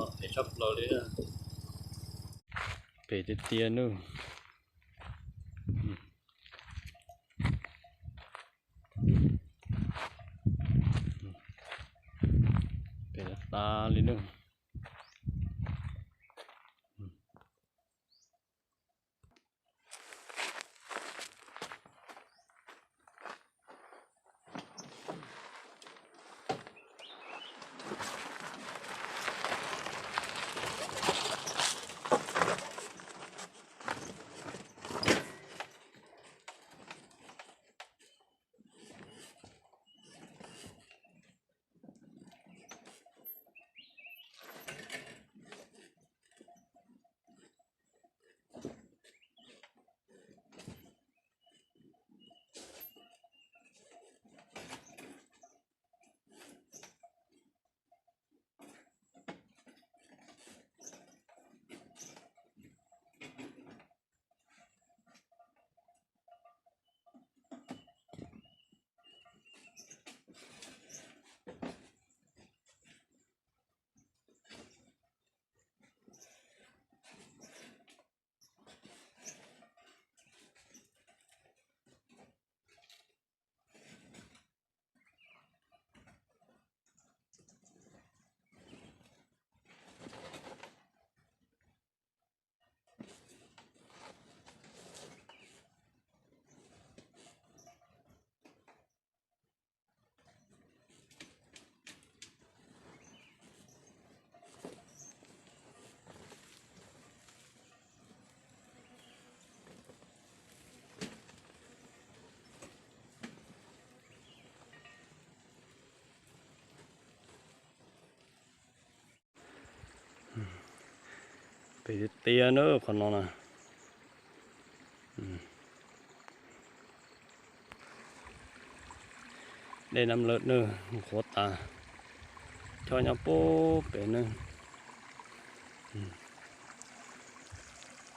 Phem tshaj plaws li. Phem tiag tiag nawb. Phem tas tas li nawb. Phem tiag tiag na qhov no na. Dej nab lawm na, qhuav tas, choj nyob puag pem na.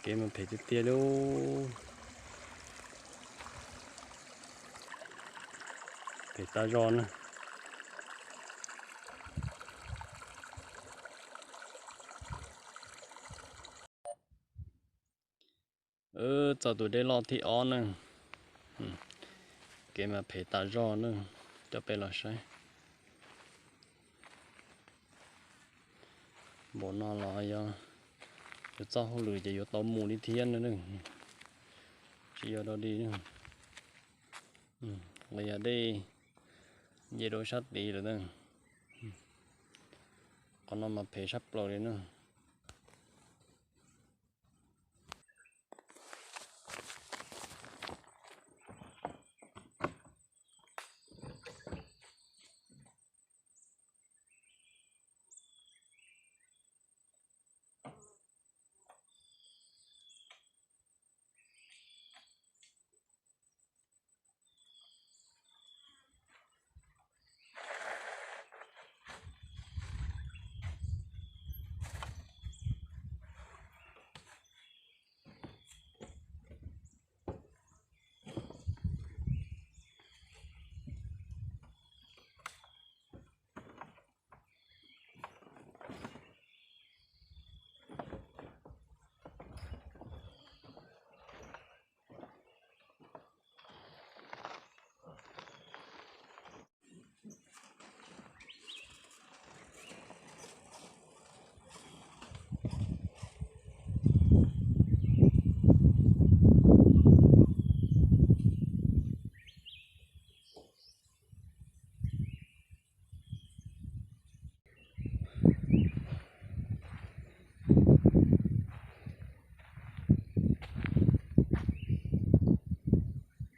Kev mas phem tiag tiag li. Phem tas zog na. Txog tus dej loj thib ob na. Kev mas phem tas zog na, coj peb los saib. Npaum no los yog yuav txoj hauj lwm ces yuav tau mus li thiab na, tsis yog dog dig. Los yog dej nce rau sab tid lawm na. Qhov no mas phem sab plaws li na.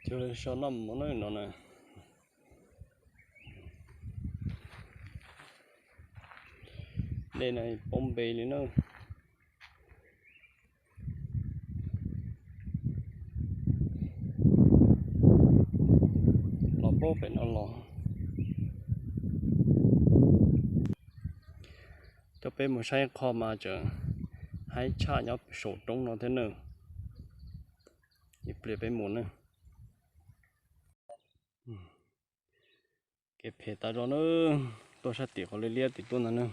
Cog so noj mov no na. Dej no poob npe li na. Los poob pem no los. Coj peb mus saib qho mas tseem haib tshaj nyob saum roob no thiab na. Ib pliag peb mus na. Kev phem tas zog na, tuaj sab tim qhov liab liab tim tuaj ntag na.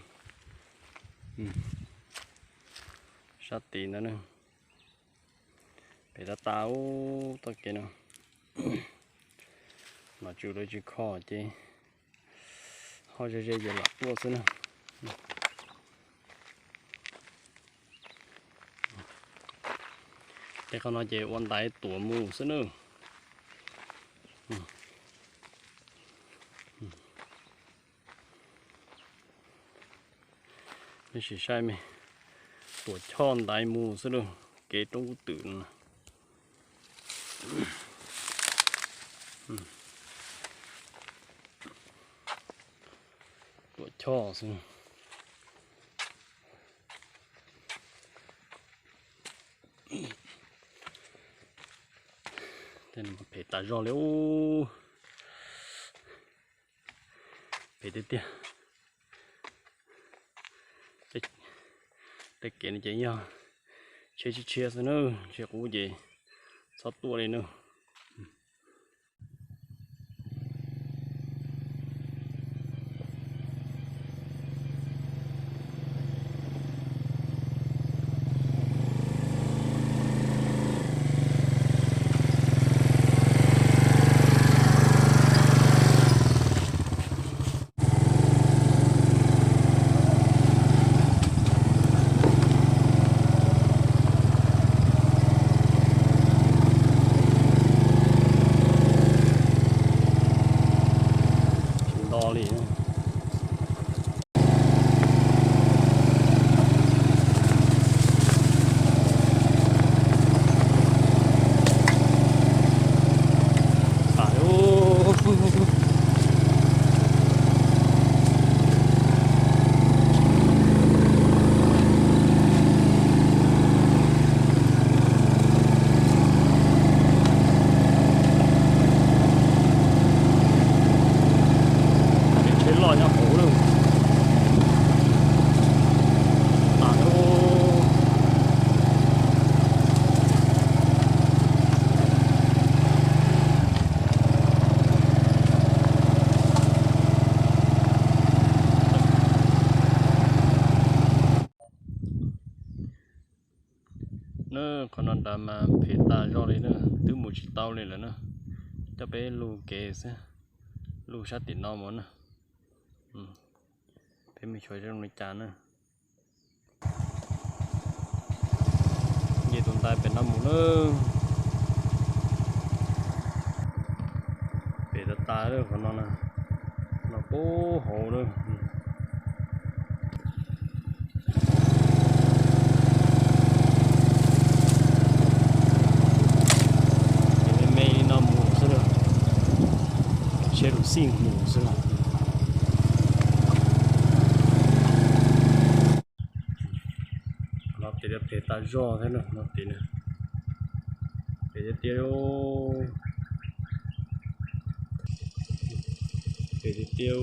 Sab tid ntawd na, phem tas tas ub toj kev no. Nom tswv lawv tsis kho ces ho ze ze ces lam tuaj xwb na. Tej qhov no ces ua ntaiv tuam mus xwb na. Nej sim saib me, tuam choj ntaiv mus xwb lauj, kev roob kub twm no. Tuam choj xwb. Phem tas zog li ub. Phem tiag tiag. Tej kev no ces yog tsheb tshiab tshiab xwb na, tsheb qub ces txhob tuaj li na. Tsis nto li. Tsheb loj nyob hauv lawm. Na, qhov no nrad mas phem tas zog li na, twb mus tsis tau li lawm na. Coj peb lug kev xwb, lug sab tim no mus na. Peb mus xyuas zoo li cas na. Nce tus ntais pem no mus na. Phem tas tas lawm qhov no na, no pub hauv lawm. Ces me me li no mus xwb lawm, tsheb lus xij mus xwb lawm. No tid phem tas zog thiab na, no tid na. Phem tiag tiag. Phem tiag tiag.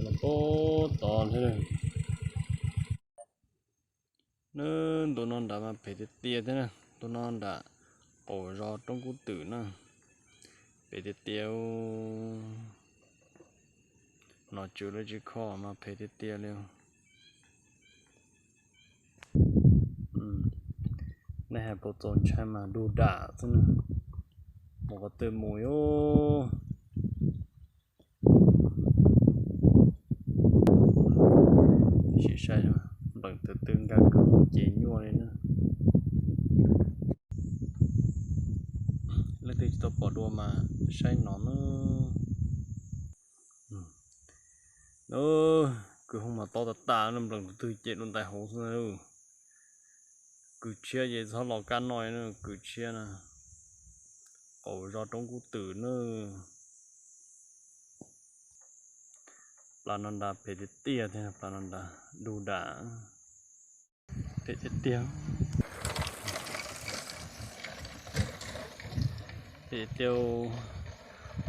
Los pub tod thiab. Nab, ntu no nram mas phem tiag tiag thiab na, ntu no nram qaum zos Roob Kub Twm na, phem tiag tiag. Nom tswv lawv tsis kho mas phem tiag tiag li. Nej hais puas txaus ntshai mas du dam xwb na, mus qhov twg mus yus. Sim saib npleem tus twg nkag kwj ces nyuaj li na. Leej twg tsis tau pom dua mas saib no na. Kwj hoob mas tob tas tas na, npleem tus twg ces dua ntais hauv xwb na. Kwj tshiab ces txhob los kab no, kwj tshiab na, qaum zos Roob Kub Twm na. Plas no nrad phem tiag tiag thiab, plas no nrad du dam. Phem tiag tiag. Phem tiag,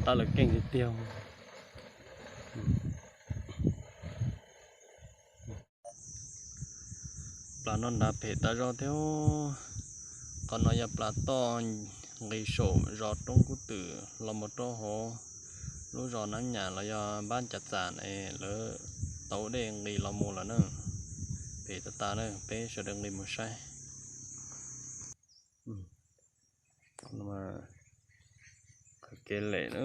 tab lawv keej tiag tiag. Plas no nrad phem tas zog thiab. Qhov no yog plas toj Nqis saum zos Roob Kub Twm los mus rau hauv lub zos Nab Nyas los yog npab Cav Txam ne, lawv tau dej nqis los mus lawm na. Phem tag tag na, peb sawv daws nqis mus saib. Qhov kev lem na.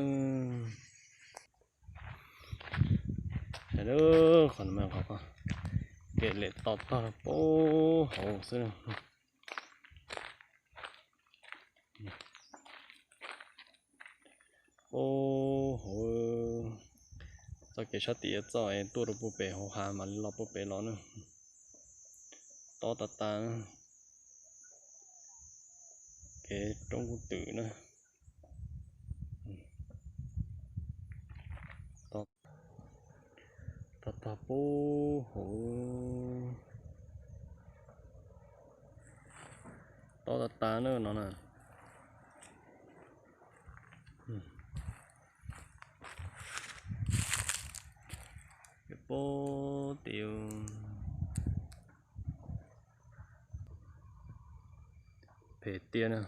Qhov kev lem to tag pub hauv xwb. Pub hauv. Txoj kev sab tim yuav txoj tuaj rau puag pem hauv hav mam li los puag pem los na. Tob tag tag. Kev Roob Kub Twm na. Tog tog pub hauv. Tob tag tag na no na. Pub tim phem tiag na.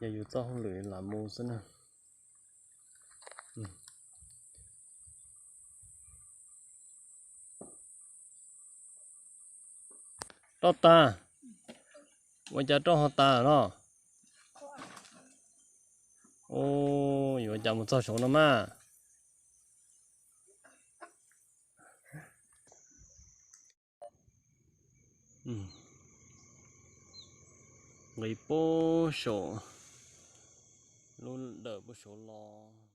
Yog yus txoj hauj lwm lam mus xwb na. Tob tag. Ua cas roj ho tas los? Yuav cas mus txog saud no mas. Nqis pub saum, lub dawm pub saud los.